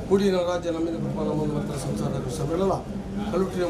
ಕೂಡಿನ ರಾಜ್ಯ ನಮ್ಮಿನ ಕೃಪಾ ನಮ್ಮ ಮಾತ್ರ ಸಂಸಾರ ಸಭೆಗಳಲ್ಲ ಕಲ್ಲುಟ್ಟಿನ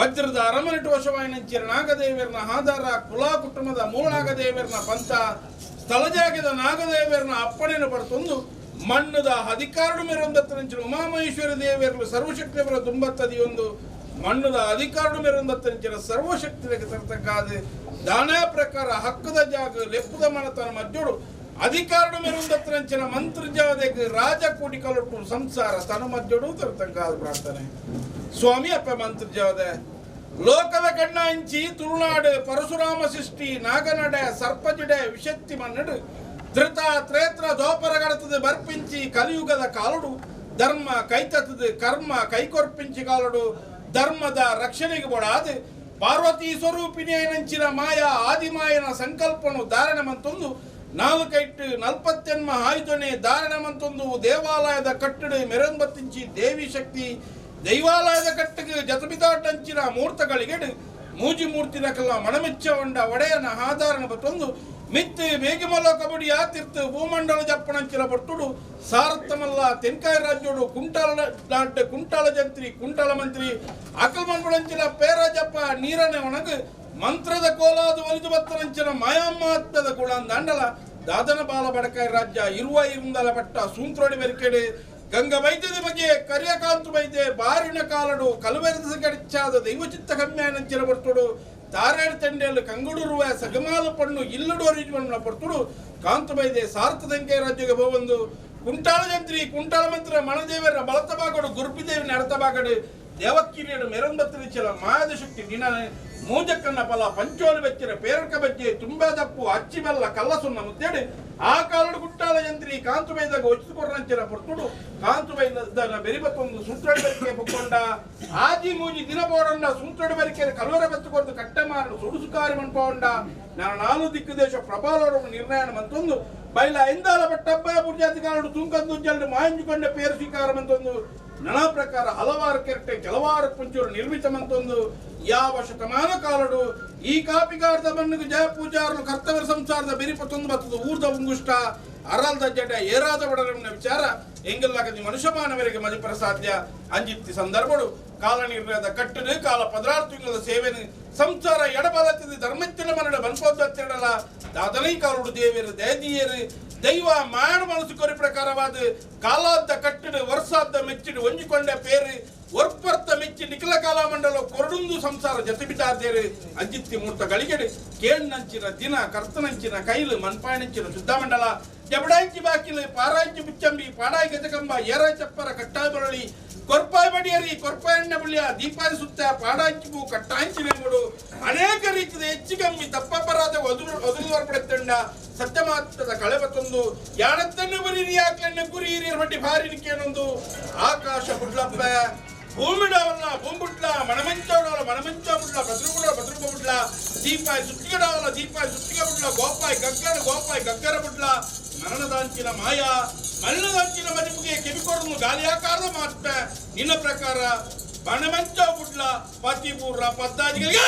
ವಜ್ರದ ಅರಮನೆಟು ವಶವಾಯಿನಂಚಿನ ನಾಗದೇವರನ ಆಧಾರ ಕುಲಾ ಕುಟುಂಬದ ಮೂಲ ನಾಗದೇವರನ ಪಂಥ ಸ್ಥಳಜಾಗದ ನಾಗದೇವರನ ಅಪ್ಪಣೆಯನ್ನು ಪಡೆತೊಂದು ಮಣ್ಣದ ಅಧಿಕಾರಡು ಮೇರೊಂದತ್ತನಂಚಿನ ಉಮಾಮಹೇಶ್ವರ ದೇವಿಯರು ಸರ್ವಶಕ್ತಿಯವರ ದುಂಬತ್ತದಿಯೊಂದು ಮಣ್ಣದ ಅಧಿಕಾರಡು ಮೇರೊಂದತ್ತನಂಚಿನ ಸರ್ವಶಕ್ತಿಗೆ ತರತಕ್ಕಾದ ದಾನ ಪ್ರಕಾರ ಹಕ್ಕದ ಜಾಗ ಲೆಪ್ಪದ ಮನತನ ಮಧ್ಯೋಡು ಅಧಿಕಾರಡು ಮೇರೊಂದತ್ತನಂಚಿನ ಮಂತ್ರಜಾದೆಗೆ ರಾಜ ಕೂಟಿ ಕಲೊಟ್ಟು ಸಂಸಾರ ತನ ಮಧ್ಯೋಡು ತರತಕ್ಕಾದ ಪ್ರಾರ್ಥನೆ. ಸ್ವಾಮಿ ಅಪ್ಪ ಮಂತ್ರಜಾದೆ ಲೋಕದ ಕಣ್ಣ ಹಂಚಿ ತುಳುನಾಡು ಪರಶುರಾಮ ಸೃಷ್ಟಿ ನಾಗನಡೆ ಸರ್ಪಜಿಡೆ ವಿಶಕ್ತಿ ಮನ್ನಡು ಧೃತ ತ್ರೇತ್ರ ದೋಪರಗಡತದ ಬರ್ಪಿಂಚಿ ಕಲಿಯುಗದ ಕಾಲುಡು ಧರ್ಮ ಕೈತತ್ತದ ಕರ್ಮ ಕೈಕೊರ್ಪಿಂಚಿ ಕಾಲುಡು ಧರ್ಮದ ರಕ್ಷಣೆಗೆ ಬೋಡಾದ ಪಾರ್ವತಿ ಸ್ವರೂಪಿಣಿಯಂಚಿನ ಮಾಯಾ ಆದಿಮಾಯನ ಸಂಕಲ್ಪನು ಧಾರಣಮಂತೊಂದು ನಾಲ್ಕೈಟ್ಟು ನಲ್ಪತ್ತೆನ್ಮ ಆಯುಧನೆ ಧಾರಣಮಂತೊಂದು ದೇವಾಲಯದ ಕಟ್ಟಡ ಮೆರಂಬತ್ತಿಂಚಿ ದೇವಿ ಶಕ್ತಿ ದೈವಾಲಯದ ಕಟ್ಟಿಗೆ ಜತಬಿದಾಟಂಚಿನ ಮೂರ್ತಗಳಿಗೆ ಮೂಜಿ ಮೂರ್ತಿ ನಕಲ ಮಣಮೆಚ್ಚ ಹೊಂಡ ಒಡೆಯನ ಆಧಾರಣ ಬತ್ತೊಂದು ಮಿತ್ತು ಮೇಘಮಲ ಕಬಡ್ಡಿ ಆತಿರ್ತು ಭೂಮಂಡಲ ಜಪ್ಪಣಂಚಿನ ಪಟ್ಟುಡು ಸಾರತ್ತಮಲ್ಲ ತೆನ್ಕಾಯ ರಾಜ್ಯೋಡು ಕುಂಟಾಲ ನಾட்டு ಕುಂಟಾಲ ಜಂತ್ರಿ ಕುಂಟಾಲ ಮಂತ್ರಿ ಅಕಲ್ ಮನ್ಬಳಂಚಿನ ಪೇರಾಜಪ್ಪ ನೀರನೆ ಒಣಗು ಮಂತ್ರದ ಕೋಲಾದ ಒಲಿದು ಬತ್ತನಂಚಿನ ಮಾಯಾಮಾತ್ಮದ ಗುಣಂದಾಂಡಲ ದಾದನ ಬಾಲ ಬಡಕಾಯ ರಾಜ್ಯ ಇರುವ ಇರುಂದಲ ಪಟ್ಟ ಸೂಂತ್ರೋಡಿ ಬೆರ್ಕೆಡೆ ಗಂಗ ವೈದ್ಯದ ಬಗ್ಗೆ ಕರಿಯಕಾಂತು ವೈದ್ಯ ಬಾರಿನ ಕಾಲಡು ಕಲುವೆರದ ಗಡಿಚಾದ ದೈವಚಿತ್ತ ಕಮ್ಯಾನಂಚಿನ ಬರ್ತುಡು ತಾರೇಡು ತಂಡೆಯಲ್ಲಿ ಕಂಗುಡುರುವ ಸಗಮಾಲ ಪಣ್ಣು ಇಲ್ಲಡು ಅರಿಜುವನ್ನ ಪರ್ತುಡು ಕಾಂತು ವೈದ್ಯ ಸಾರ್ಥದಂಕೆ ರಾಜ್ಯಕ್ಕೆ ಬೋವಂದು ಕುಂಟಾಳ ಜಂತ್ರಿ ಕುಂಟಾಳ ಮಂತ್ರ ಮಣದೇವರ ಬಳತ ಬಾಗಡು ಗುರುಪಿದೇವಿ ನಡತ ಬಾಗಡು ದೇವಕ್ಕಿರಿಯಡು ಮೆರಂಬತ್ತಿನ ಮಾಯದ ಶಕ್ತಿ ದಿನ ಮೂಜಕ್ಕನ್ನ ಫಲ ಪಂಚೋಲು ಬೆಚ್ಚಿನ ಪೇರಕ ಬಜ್ಜೆ ತುಂಬಾ ದಪ್ಪು ಅಚ್ಚಿ ಬೆಲ್ಲ ಕಲ್ಲ ಸುಣ್ಣ ಮುದ್ದೇಡು ಆ ಕಾಲಡು ಕುಟ್ಟಾಲ ಜಂತ್ರಿ ಕಾಂತು ಬೈದಾಗ ಒಚ್ಚಿಕೊಡ್ರಂಚಿನ ಪೊರ್ತುಡು ಕಾಂತು ಬೈದ ಬೆರಿಬತ್ತೊಂದು ಸೂತ್ರಡಿ ಬೆರಿಕೆ ಬುಕ್ಕೊಂಡ ಆಜಿ ಮೂಜಿ ದಿನ ಬೋಡಂಡ ಸೂತ್ರಡಿ ಬೆರಿಕೆ ಕಲವರ ಬೆತ್ತುಕೊಡ್ದು ಕಟ್ಟಮಾರಡು ಸುಡುಸುಕಾರಿ ಮನ್ಪೊಂಡ ನಾನು ನಾಲು ದಿಕ್ಕು ದೇಶ ಪ್ರಬಲೋಡ ನಿರ್ಣಯ ಮಂತೊಂದು ಬೈಲ ಎಂದಾಲ ಪಟ್ಟಬ್ಬ ಪುರ್ಜಾತಿಕಾರಡು ತುಂಕಂದು ಜಲ್ಡು ಮಾಂಜುಕೊಂಡ ಪೇರು ಸ್ವೀಕಾರ ಮಂತೊಂದು ನಾನಾ ಪ್ರಕಾರ ಹಲವಾರು ಕೆರೆಟೆ ಕೆಲವಾರು ಪುಂಚೂರು ನಿರ್ಮಿತ ಮಂತೊಂದು ಯಾವ ಶತಮಾನ ಕಾಲಡು ಈ ಕಾಪಿಗಾರದ ಮಣ್ಣಿಗೆ ಜಯ ಪೂಜಾರರು ಕರ್ತವ್ಯ ಸಂಸಾರದ ಬೆರಿಪತ್ತೊಂದು ಬತ್ತದ ಊರ್ದ ಉಂಗುಷ್ಟ ಅರಲ್ದ ಜಟ ಏರಾದ ಬಡರನ್ನ ವಿಚಾರ ಎಂಗಲ್ಲಾಗದಿ ಮನುಷ್ಯ ಮಾನವರಿಗೆ ಮದಿಪರ ಸಾಧ್ಯ ಅಂಜಿತ್ತಿ ಸಂದರ್ಭಡು ಕಾಲ ನಿರ್ಣಯದ ಕಟ್ಟಡು ಕಾಲ ಪದರಾರು ತಿಂಗಳ ಸೇವೆನು ಸಂಸಾರ ಎಡಬಲತ್ತಿದ ಧರ್ಮತ್ತಿನ ಮನಡ ಬನ್ಪೋದತ್ತಿರಲ್ಲ ದಾದನೈ ಕಾಲುಡು ದೇವಿಯರು ದಯದೀಯರು ದೈವ ಮಾಯಣ ಮನಸ್ಸು ಕೊರಿ ಪ್ರಕಾರವಾದ ಕಾಲಾದ್ದ ಕಟ್ಟಡು ವರ್ಷಾದ್ದ ಮೆಚ್ಚಿಡು ಒಂಜಿಕೊಂಡ ಪೇರು ಒರ್ಪರ್ತ ಮೆಚ್ಚಿ ನಿಖಿಲ ಕಾಲಮಂಡಲ ಕೊರಡುಂದು ಸಂಸಾರ ಜತೆ ಬಿಟ್ಟಾದೇರು ಅಂಜಿತ್ತಿ ಮೂರ್ತ ಗಳಿಗೆಡು ಕೇಣ್ಣಂಚಿನ ದಿನ ಕರ್ತನಂಚಿನ ಕೈಲು ಮನ್ಪಾಯಣಂಚಿನ ಶುದ್ಧಮಂಡಲ ಜಬಡಾಂಚಿ ಬಾಕಿಲು ಪಾರಾಂಚಿ ಬುಚ್ಚಂಬಿ ಪಾಡಾಯಿ ಗಜಕಂಬ ಏರಾಯ್ ಚಪ್ಪರ ಕಟ್ಟಾಯ್ ಬರಳಿ ಕೊರ್ಪಾಯ್ ಬಡಿಯರಿ ಕೊರ್ಪಾಯಣ್ಣ ಬುಳ್ಳಿಯ ದೀಪಾಯಿ ಸುತ್ತ ಪಾಡಾಂಚಿಬು ಕಟ್ಟಾಂಚಿ ನೆಂಬುಡು ಅನೇಕ ರೀತಿಯ ಹೆಚ್ಚಿಗಮ್ಮಿ ತಪ್ಪಪರಾಧ ಒದಲು ಸತ್ಯಮಾತ್ರದ ಕಳೆಬತ್ತೊಂದು ಯಾಣತ್ತನ್ನು ಬರೀರಿ ಯಾಕ್ಲೆನ್ನ ಗುರಿ ಹಿರಿಯರ್ ಬಟ್ಟಿ ಭಾರಿನಿಕೇನೊಂದು ಆಕಾಶ ಬುಡ್ಲಪ್ಪ ಭೂಮಿಡವಲ್ಲ ಭೂಂಬುಡ್ಲ ಮಣಮಂಚೋಡವಲ್ಲ ಮಣಮಂಚ ಬುಡ್ಲ ಭದ್ರಗುಡ ಭದ್ರಗ ಬುಡ್ಲ ದೀಪಾಯಿ ಸುತ್ತಿಗಡವಲ್ಲ ದೀಪಾಯಿ ಸುತ್ತಿಗೆ ಬುಡ್ಲ ಗೋಪಾಯಿ ಗಗ್ಗರ ಗೋಪಾಯಿ ಗಗ್ಗರ ಬುಡ್ಲ ಮರಣದಾಂಚಿನ ಮಾಯಾ ಮರಣದಾಂಚಿನ ಮದಿಪುಗೆ ಕೆಮಿಕೊಡನು ಗಾಲಿಯಾಕಾರದ ಮಾತ್ರ ನಿನ್ನ ಪ್ರಕಾರ ಮಣಮಂಚ ಬುಡ್ಲ ಪತಿಪೂರ್ಣ ಪದ್ದಾಜಿಗಳಿಗೆ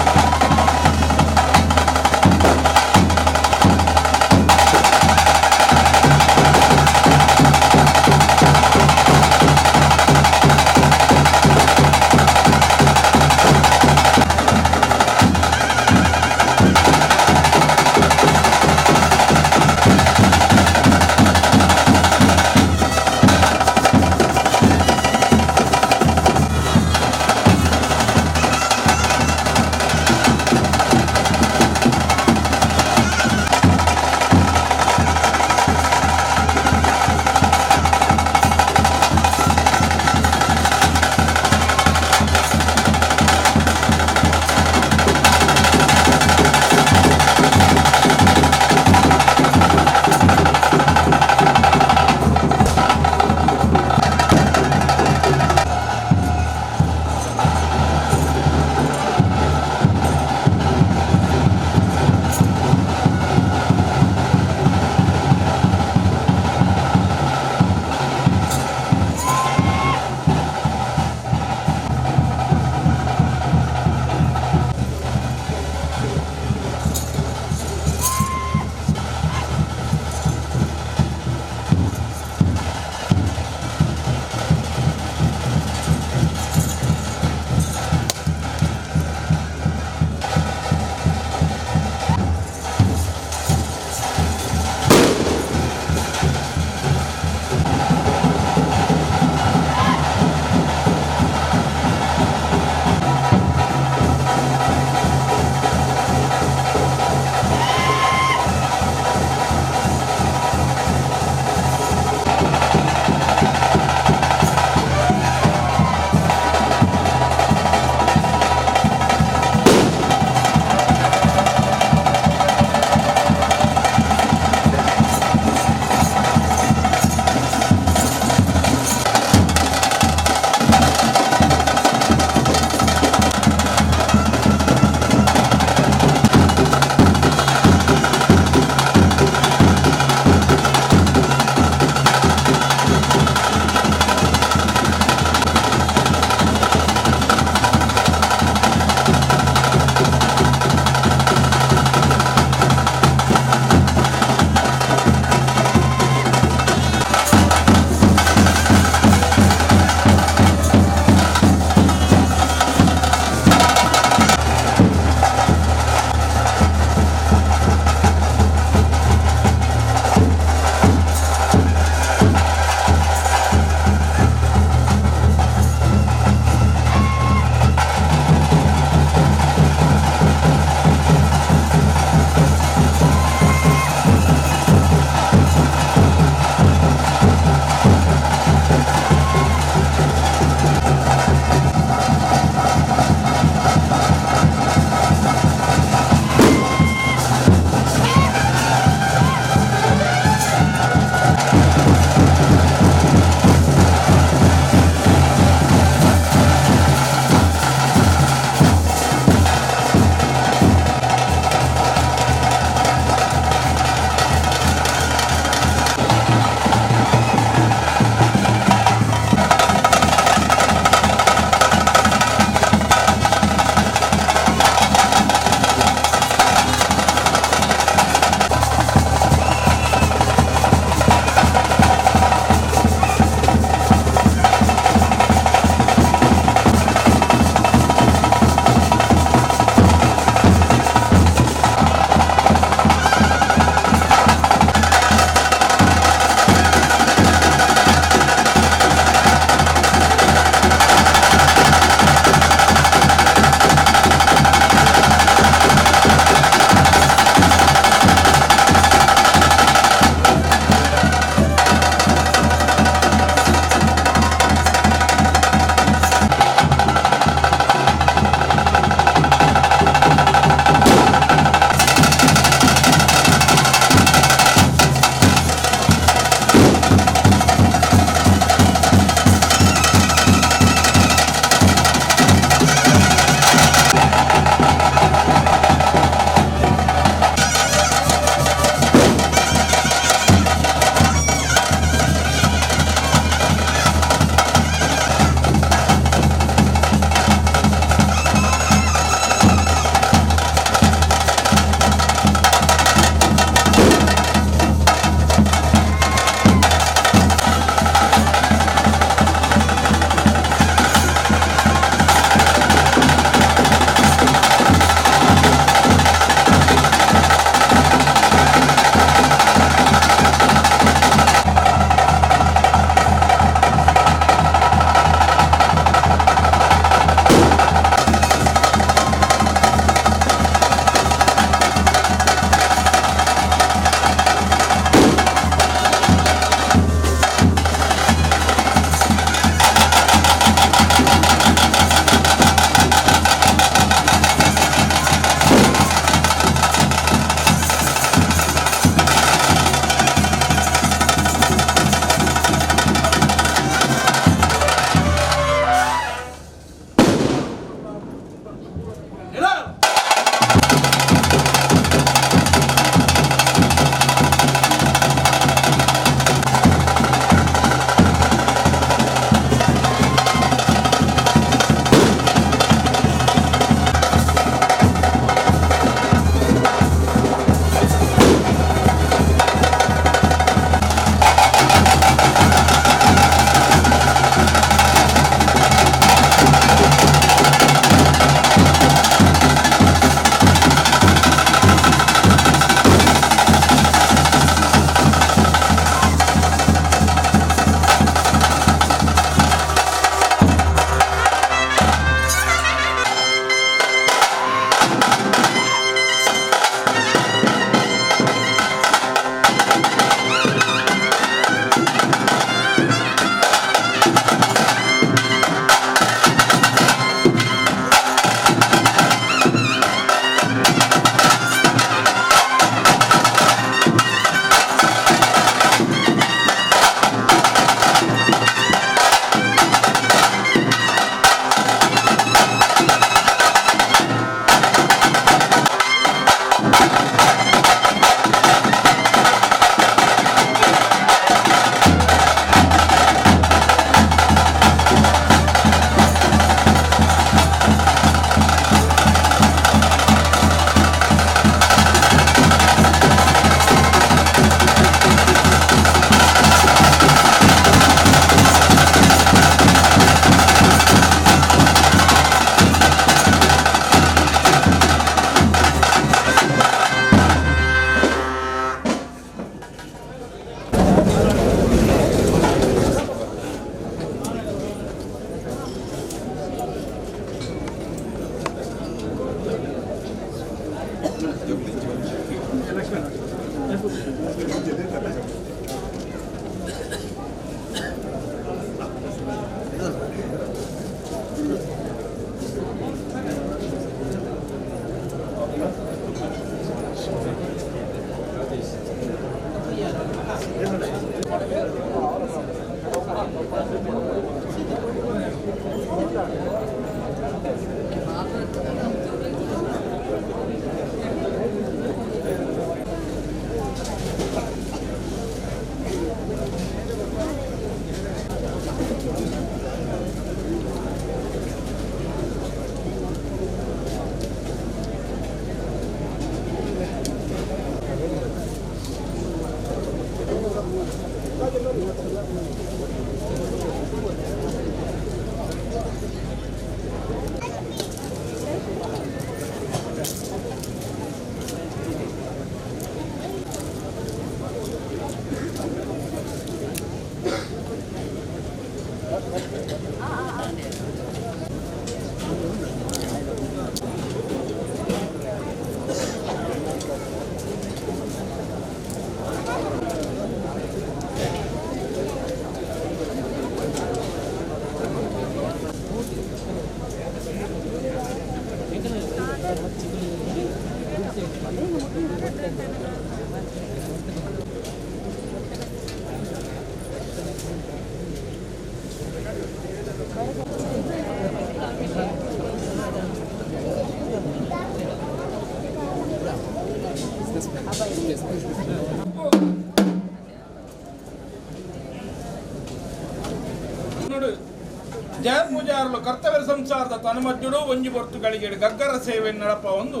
ಜಯ ಪೂಜಾರಲು ಕರ್ತವ್ಯ ಸಂಸಾರದ ತನುಮಜ್ಜುಡು ಒಂಜಿ ಬೊರ್ತುಗಳಿಗೆ ಗಗ್ಗರ ಸೇವೆ ನಡಪ ಒಂದು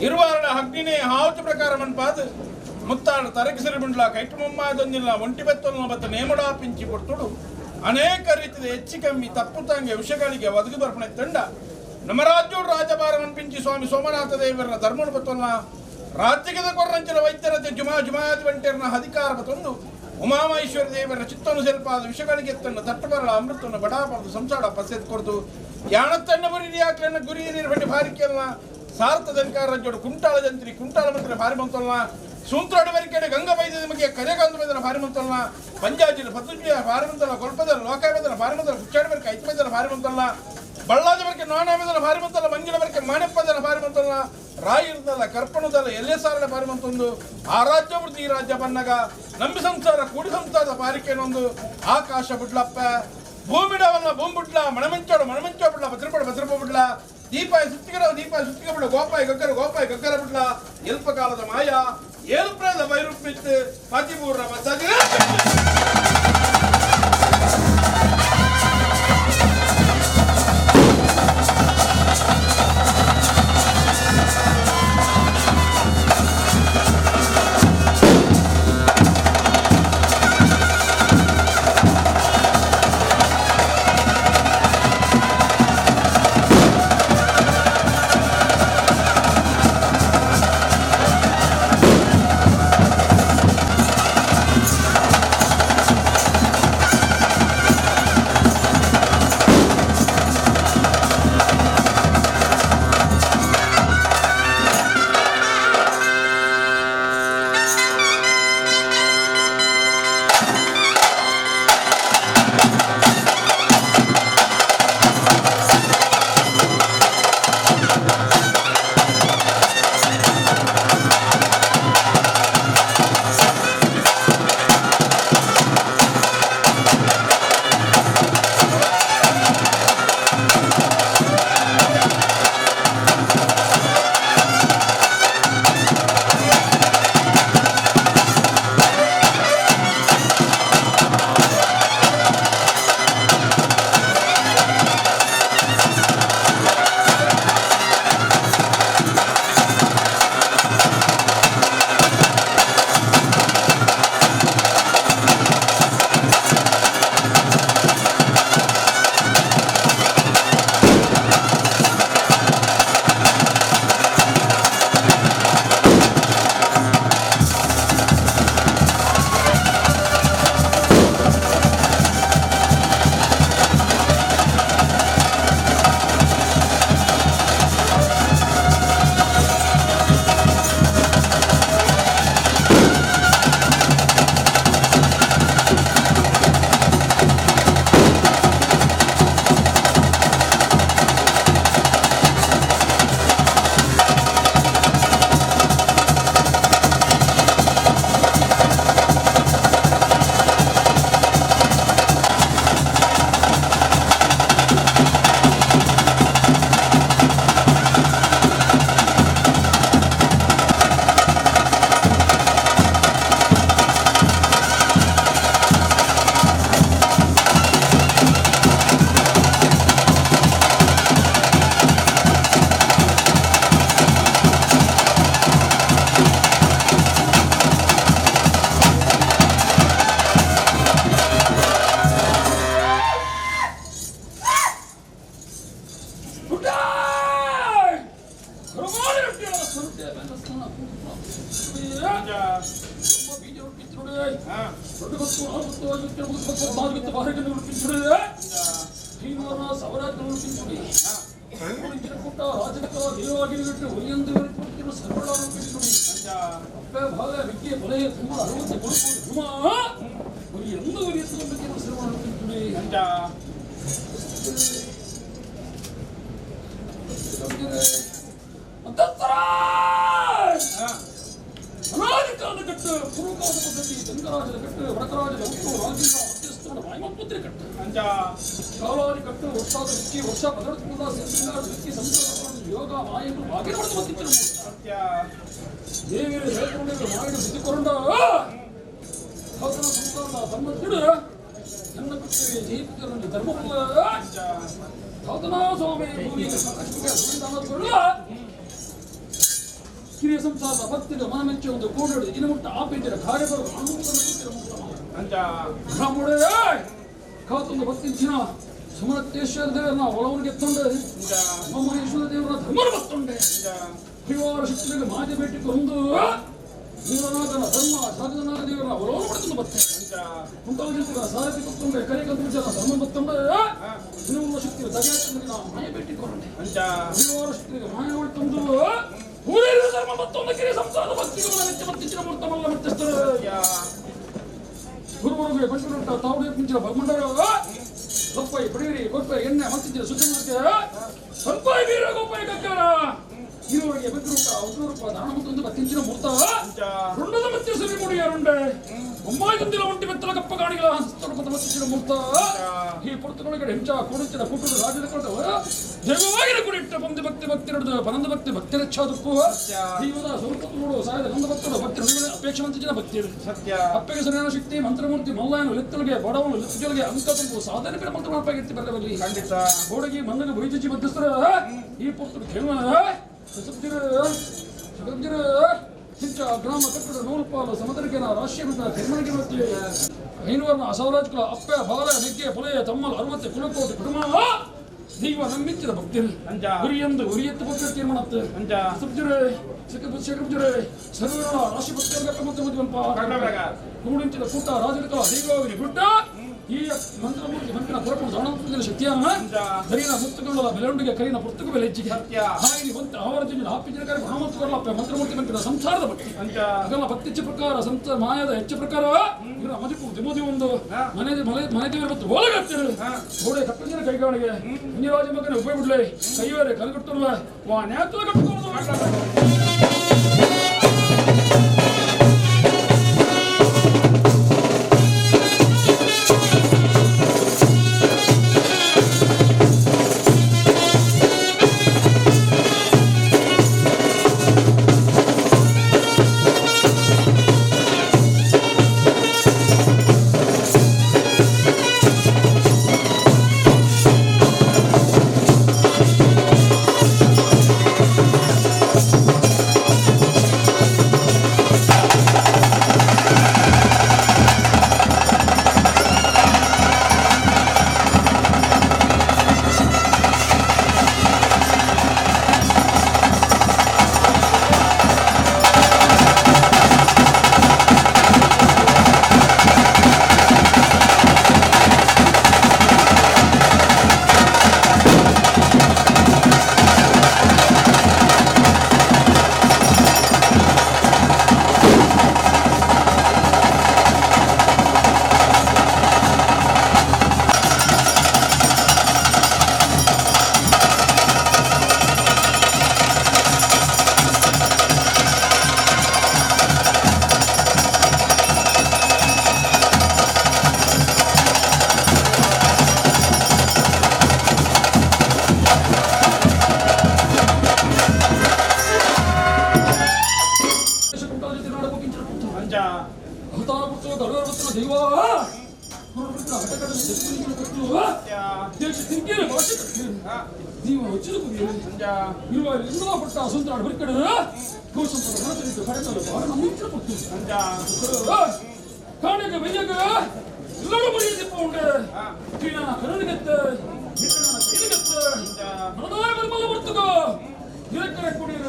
ಇರುವಾರಡ ಅಗ್ನಿನೇ ಹಾವತಿ ಪ್ರಕಾರ ಮನ್ಪಾದ ಮುತ್ತಾಡ ತರಕಿಸರಿ ಬಂಡ್ಲ ಕೈಟುಮಮ್ಮಾದೊಂದಿಲ್ಲ ಒಂಟಿ ಬೆತ್ತೊಲ್ಲ ಬತ್ತ ನೇಮಡಾ ಪಿಂಚಿ ಕೊಡ್ತುಡು ಅನೇಕ ರೀತಿಯ ಹೆಚ್ಚು ಕಮ್ಮಿ ತಪ್ಪು ತಂಗೆ ವಿಷಗಳಿಗೆ ಒದಗಿ ಬರ್ಪಣೆ ತಂಡ ನಮ್ಮ ರಾಜ್ಯೋಡು ರಾಜಭಾರ ಮನ್ಪಿಂಚಿ ಸ್ವಾಮಿ ಸೋಮನಾಥ ದೇವರ ಧರ್ಮನು ಬತ್ತೊಲ್ಲ ರಾಜ್ಯದ ಕೊರ್ರಂಚಿನ ವೈದ್ಯರತೆ ಜುಮಾ ಜುಮಾದಿ ಬಂಟೆರ್ನ ಅಧಿಕಾರ ಬತ್ತೊಂದು ಉಮಾಮಹೇಶ್ವರ ದೇವರ ಚಿತ್ತನು ಸೆಲ್ಪಾದ ವಿಷಗಳಿಗೆ ತನ್ನ ತಟ್ಟಬರಳ ಅಮೃತವನ್ನು ಬಡಾಪರದು ಸಂಸಾರ ಪಸೆದ್ ಕೊರದು ಯಾಣತ್ತಣ್ಣ ಬುರಿ ಯಾಕ್ಲನ್ನ ಗುರಿ ನೀರು ಬಂಡಿ ಭಾರಿಕೆಲ್ಲ ಸಾರ್ಥದ ಅಧಿಕಾರ ರಾಜ್ಯೋಡು ಕುಂಟಾಳ ಜಂತ್ರಿ ಕುಂಟಾಳ ಮಂತ್ರಿ ಭಾರಿ ಮಂತಲ್ಲ ಸೂತ್ರಾಡು ಬರಿಕೆಡೆ ಗಂಗಾ ಬೈದ ಬಗ್ಗೆ ಕರೆಗಾಂಧ ಬೈದನ ಭಾರಿ ಮಂತಲ್ಲ ಪಂಜಾಜಿನ ಪತುಜಿಯ ಭಾರಿ ಮಂತಲ್ಲ ಕೊಲ್ಪದರ ಲೋಕಾಯಬದನ ಭಾರಿ ಮಂತಲ್ಲ ಕುಚ್ಚಾಡಿ ಬರಿಕೆ ಐತಮೈದನ ಭಾರಿ ಮಂತಲ್ಲ ಬಳ್ಳಾದ ಬರಿಕೆ ನಾಣಾಮದನ ಭಾರಿ ಮಂತಲ್ಲ ಮಂಗಿನ ಬರಿಕೆ ಮಾಣೆಪ್ಪದನ ಭಾರಿ ಮಂತಲ್ಲ ರಾಯಿರ್ದಲ್ಲ ಕರ್ಪಣದಲ್ಲ ಎಲ್ಲೇ ಸಾರಣ ಭಾರಿ ಮಂತೊಂದು ಆ ರಾಜ್ಯ ವೃತ್ತಿ ಈ ರಾಜ್ಯ ಬನ್ನಗ ನಂಬಿ ಸಂಸಾರ ಕೂಡಿ ಸಂಸಾರದ ಬಾರಿಕೆನೊಂದು ಆಕಾಶ ಬಿಡ್ಲಪ್ಪ ಭೂಮಿಡವನ್ನ ಭೂಮಿ ಬಿಡ್ಲ ಮಣಮಂಚೋಡು ಮಣಮಂಚೋ ಬಿಡ್ಲ ಭದ್ರಪಡ ಭದ್ರಪ ಬಿಡ್ಲ ದೀಪಾಯ ಸುತ್ತಿಗರ ದೀಪಾಯ ಸುತ್ತಿಗೆ ಬಿಡ್ಲ ಗೋಪಾಯ ಗಗ್ಗರ ಗೋಪಾಯ ಗಗ್ಗರ ಬಿಡ್ಲ ಎಲ್ಪ ಕಾಲದ ಮಾಯ ಏಲ್ಪ್ರದ ವೈರೂಪ್ಯತ್ತು ಪತಿಪೂರ್ಣ ಮಸಾಜಿ.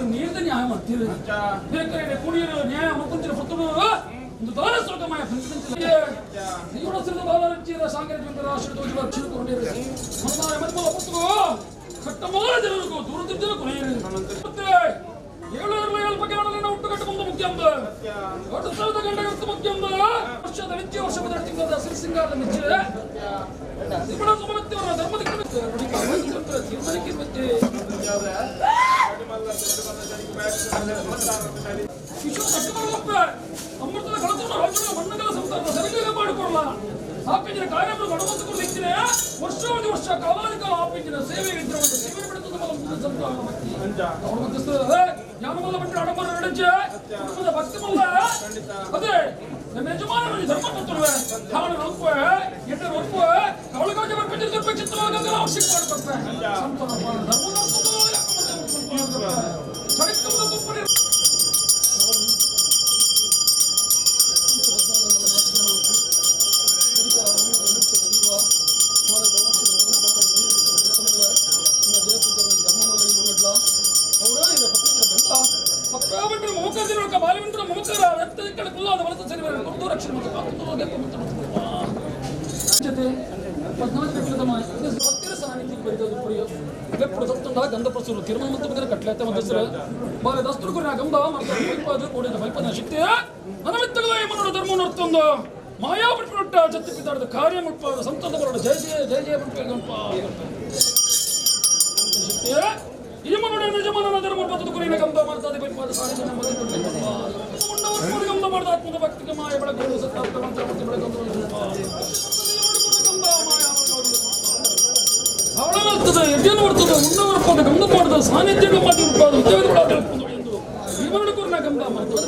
ನೀರ್ದ ನ್ಯಾಯ ಮಾಡ್ತೀರಿ ಬೇಕಾದ್ರೆ ಕುಡಿಯರು ನ್ಯಾಯ ಮುಕ್ಕುಂಚಿನ ಪುತ್ತೂರು ಒಂದು ದಾನ ಸ್ವರ್ಗಮಯ ಬಾಲರಚ್ಚಿರ ಸಾಂಕೇತಿಕ ರಾಷ್ಟ್ರ ದೋಷ ಚಿರುಕೊಂಡಿರು ಮನಮಾನ ಮನ್ಮಲ ಪುತ್ತುಗೋ ಕಟ್ಟಮಾನ ಜನರಿಗೂ ದೂರದಿದ್ದರು ಕೊನೆಯರು ಮತ್ತೆ ಏಳು ಏಳು ಬಗ್ಗೆ ಹುಟ್ಟು ಕಟ್ಟುಕೊಂಡು ಮುಖ್ಯ ಅಂದ 2000 ಗಂಟೆ ಮುಖ್ಯ ಅಂದ ವರ್ಷದ ನಿತ್ಯ ವರ್ಷ ಬದಲು ತಿಂಗಳ ಸಿರಿಸಿಂಗಾರದ ಮೆಚ್ಚೆ ತ್ರಿಗುಣ ಸುಮನತ್ಯವರ ಧರ್ಮದ ತೀರ್ಮಾನಕ್ಕೆ ಮತ್ತೆ ವಿಶ್ವ ಕಟ್ಟುಕೊಳ್ಳಪ್ಪ ಅಮೃತದ ಕಳತನ ರಾಜ್ಯದ ಮಣ್ಣುಗಳ ಸಂಸಾರದ ಸರಿಯಾಗಿ ಮಾಡಿಕೊಡಲ್ಲ ಆಪಿಂಜಿನ ಕಾರ್ಯವನ್ನು ಗಣಮಂತಕೊಂಡು ಇದ್ದರೆ ವರ್ಷಾವಧಿ ವರ್ಷ ಕಾಲಾಧಿಕಾಲ ಆಪಿಂಜಿನ ಸೇವೆ ಇದ್ದರೆ ಒಂದು ಸೇವೆ ಬಿಡುತ್ತದೆ ಸಂತಾನ ಭಕ್ತಿ ಅವರ ಮಧ್ಯಸ್ಥರ ಜ್ಞಾನಮಲ್ಲ ಬಿಟ್ಟರೆ ಆಡಂಬರ ನಡೆಜೆ ಕುಟುಂಬದ ಭಕ್ತಿ ಮಲ್ಲ ಅದೇ ನಮ್ಮ ಯಜಮಾನರಲ್ಲಿ ಧರ್ಮ ಪುತ್ರವೆ ಹಾಳು ರೂಪ ಎಡ್ಡ ರೂಪ ಕವಳಗಾಗಿ ಬರ್ಪಿಟ್ಟಿರ್ಬೇಕು ಚಿತ್ರವಾಗ ಅವಶ್ಯಕ ಮಾಡಬೇಕು ಸಂತಾನ ಧರ್ಮ ಗಂಧಪ್ರಸೂರು ತಿರುಮಲ ಮತ್ತು ಬಂದರೆ ಕಟ್ಲೆತ್ತೆ ಮಧ್ಯಸ್ಥರು ಬಾಲೆ ದಸ್ತರು ಗುರು ಗಂಧ ಮಾಡ್ತಾರೆ ಶಕ್ತಿ ಮನವಿತ್ತಗಳ ಮನೋಡ ಧರ್ಮ ನರ್ತೊಂದು ಮಾಯಾ ಬಿಟ್ಬಿಟ್ಟ ಜತ್ತಿ ಪಿತಾಡದ ಕಾರ್ಯ ಮುಟ್ಪಾದ ಸಂತದ ಬರೋಡ ಜಯ ಜಯ ಜಯ ಜಯ ಬಿಟ್ಪ ಶಕ್ತಿ ಈ ಮನೋಡ ನಿಜಮಾನನ ಧರ್ಮ ಬದುಕು ಗುರಿನ ಗಂಧ ಮಾಡ್ತಾದೆ ಬೈಪಾದ ಸಾರಿ ಜನ ಗಂಧ ಮಾಡಿದ ಆತ್ಮದ ಭಕ್ತಿಗೆ ಮಾಯ ಬೆಳಕು ಸತ್ತಾತ್ಮ ಮಂತ್ರ ಮತ್ತು ಬೆಳಕು ಗಂಧ ಮಾಯ ಅವಳಾಗ್ತದೆ ಯಜ್ಞನ ಬರ್ತದೆ ಉಣ್ಣ ಬರ್ಬೋದು ಗಂಧ ಮಾಡಿದ ಸಾನ್ನಿಧ್ಯ ಮಾಡಿ ಉತ್ಪಾದ ಉದ್ಯೋಗಗಳು ಎಂದು ವಿವರಣೆ ಗಂಧ ಮಾಡ್ತದೆ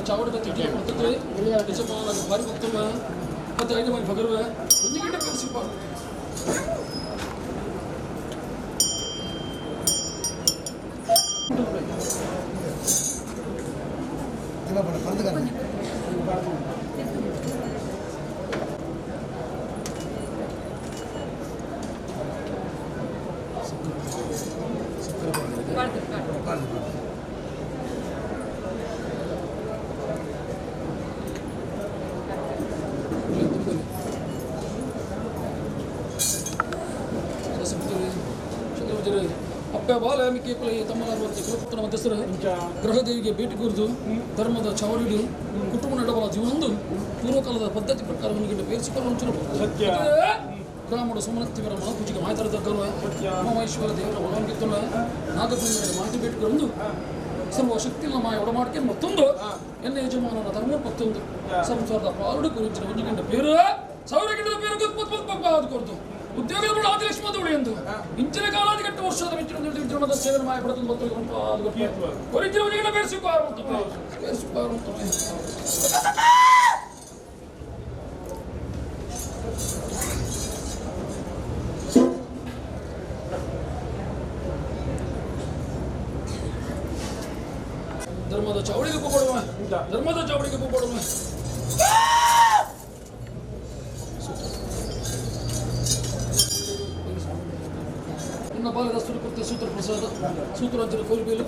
ಚಾವಡಿದ ತಿಥಿ ಕೊಡ್ತಿದ್ರಿ ಯಜಮಾನ ಭಾರಿ ಭಕ್ತವ ಮತ್ತೆ ಐದು ಮನೆ ಭಗರುವ ಒಂದು ಗಂಟೆ ಕಲಿಸಿಪ್ಪ ಅಪ್ಪ ಬಾಲ ಮಿಕ್ಕಿ ತಮ್ಮ ಮಧ್ಯಸ್ಥರು ಗೃಹದೇವಿಗೆ ಭೇಟಿ ಕೂರಿದು ಧರ್ಮದ ಚಾವಡಿಡು ಕುಟುಂಬ ನಡಬಲ ಜೀವನೊಂದು ಪೂರ್ವಕಾಲದ ಪದ್ಧತಿ ಪ್ರಕಾರ ಬೇರಿಸಿಕೊಳ್ಳುವ ಗ್ರಾಮದ ಸುಮನತ್ತಿವರ ಮಹಾಪೂಜೆಗೆ ಮಾತಾಡಿದ ಗೌರವ ಉಮಾಮಹೇಶ್ವರ ದೇವರ ಒಳಗಿತ್ತಲ್ಲ ನಾಗಬ್ರಹ್ಮರಿಗೆ ಮಾಹಿತಿ ಭೇಟಿಗಳನ್ನು ಸರ್ವ ಶಕ್ತಿಗಳ ಮಾಯ ಒಡಮಾಡಿಕೆ ಮತ್ತೊಂದು ಎನ್ನ ಯಜಮಾನನ ಧರ್ಮ ಮತ್ತೊಂದು ಸಂಸಾರದ ಪಾಲುಡು ಕುರಿಚಿನ ಒಂದು ಗಂಟೆ ಬೇರು ಸಾವಿರ ಗಂಟೆ ಬೇರೆ ಅದು ಕೊರತು ಉದ್ಯೋಗದ ಆದಿಲಕ್ಷ್ಮ ದೋಳಿ ಎಂದು ಇಂಚಿನ ಕಾಲಾದಿ ಕಟ್ಟು ವರ್ಷದ ಮಿಂಚಿನ ಸೇವೆ ಮಾಯ ಪಡೆದು ಕೊರಿಚಿನ ಬೇರೆ ಸಿಕ್ಕು ಬೇರೆ ಸಿಕ್ಕು. ಧರ್ಮದ ಚಾವಡಿಗೆ ಕೊಡುವ ಧರ್ಮದ ಚಾವಡಿಗೆ ಕೊಡುವ ಇನ್ನು ಬಾಲದ ಸುರಕೃತ್ಯ ಸೂತ್ರ ಪ್ರಸಾದ ಸೂತ್ರಾಂತರ ಕೋಲ್ಬೇಲು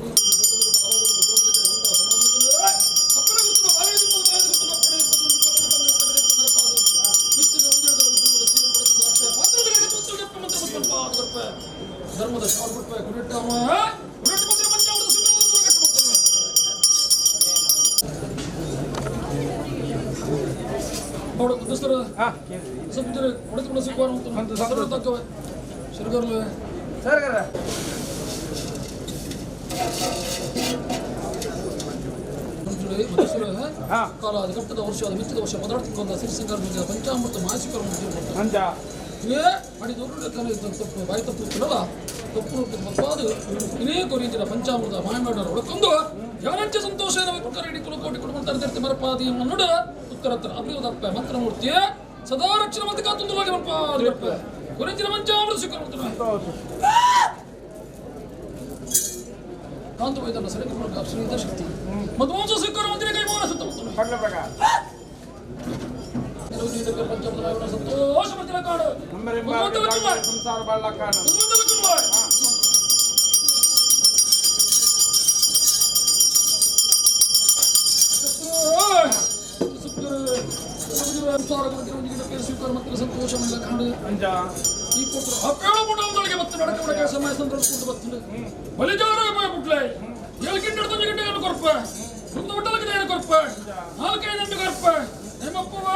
ಧರ್ಮದ ಚಾವಡಿ ಗುಡಿಟ್ಟ ಮಧ್ಯಸ್ಥರು ಒಡೆದು ಸಿಗುವ ತಕ್ಕವೆ ಸರಿಗಾರಲ್ವೇ ಸರಿಗಾರ ಕಾಲ ಕಟ್ಟದ ವರ್ಷ ಮಿಚ್ಚದ ವರ್ಷ ಪದಾರ್ಥಕ್ಕೊಂದ ಸಿರಿಸಿಂಗಾರ ಪಂಚಾಮೃತ ಮಾಸಿಕರ ಇವೇ ಅಡಿ ತಪ್ಪು ಬಾಯಿ ತಪ್ಪು ಇತ್ತಲ್ಲ ತಪ್ಪು ತಪ್ಪಾದು ಇದೇ ಕೊರಿಯಂಚಿನ ಪಂಚಾಮೃತ ಮಾಯಮಾಡೋರು ಒಳಕೊಂದು ಯಾರಂಚ ಸಂತೋಷ ಪ್ರಕಾರ ಇಡೀ ಕುಲಕೋಟಿ ಕುಟುಂಬ ತರತಿರ್ತಿ ಮರಪಾದಿ ಮನ್ನುಡ ಉತ್ತರತ್ರ ಅಭಿವದಪ್ಪ ಮಂತ್ರಮೂರ್ತಿಯ ಸದಾ ರಕ್ಷಣೆ ಮತ್ತು ಕಾತುಂದುಲಾಗಿ ಮರಪಾದಿ ಬರ್ಪ ಕೊರಿಂಚಿನ ಪಂಚಾಮೃತ ಸ್ವೀಕಾರ ಕಾಂತ ವೈದ್ಯನ ಸರಿಯಾಗಿ ಶ್ರೀ ಶಕ್ತಿ ಮಧ್ವಂಸ ಸ್ವೀಕಾರ ಮಂತ್ರಿ ಕೈ ಮೌನ ಸುತ್ತ ಸಂತೋಷ ಕಾಡು ಸಂಸಾರ ಬಾಳ ಕಾಡು ಸಂತೋಷ ಈ ಮತ್ತು ನಡಕ ನಡಕ ಸಮಯ ಸಂದರ್ಭ ಬರ್ತದೆ ಬಲಿಜಾರ ಬಿಟ್ಲೆ ಏಳು ಗಿಂಡ ಗಿಂಡ ಕೊರ್ಪ ಒಂದು ಬಿಟ್ಟದಕ್ಕೆ ಕೊರ್ಪ ನಾಲ್ಕೈದು ಕೊರ್ಪ ನಿಮ್ಮಪ್ಪವ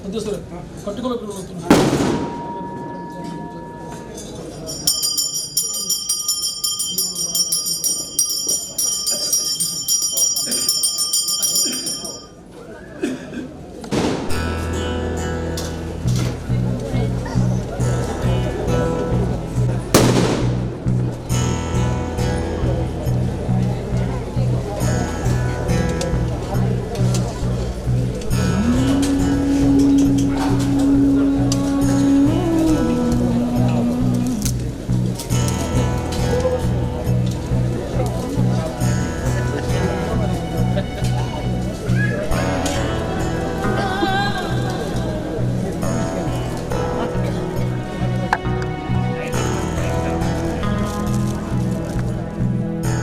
ಮಧ್ಯಸ್ಥರೇ ಕಟ್ಟಿಕೊಳ್ಳ